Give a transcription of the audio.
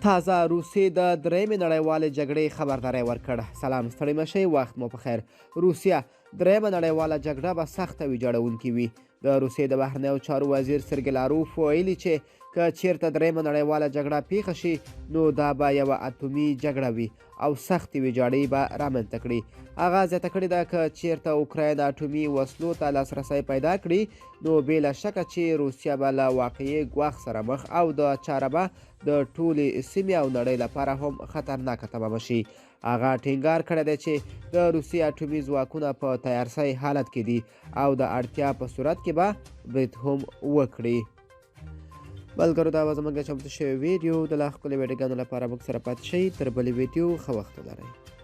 تازه روسیې د درېیمې نړیوالې جګړې خبرداری ورکړ. سلام، ستړي مه شئ، وخت مو په خیر. روسیه، درېیمه نړیواله جګړه به سخته ویجاړونکې وي. د روسیې د بهرنیو چارو وزیر سرګي لاروف ویلي چې که چیرته درېیمه نړیواله جګړه پیښه شي، نو دا به یوه اتومي جګړه وي او سختې ویجاړۍ به رامنځته کړي. هغه زیاته کړې ده، که چیرته اوکراین اټومي وسلو ته لاسرسی پیدا کړي، نو بې له شکه چې روسیه به له واقعي ګواښ سره مخ او دا چاره به د ټولې سیمې او نړۍ لپاره هم خطرناکه تمامه شي. هغه ټینګار کړی دی چې د روسیې اټومي ځواکونه په تیارسۍ حالت کې دي او د اړتیا په صورت کې به برید هم وکړي. ملګرو، دا وه زموږ چمتو شوې ویډیو. د لا ښکلې ویډیوګانو لپاره موږ سره پاتې شئ. تر بلې ویډیو ښه وخت ولرئ.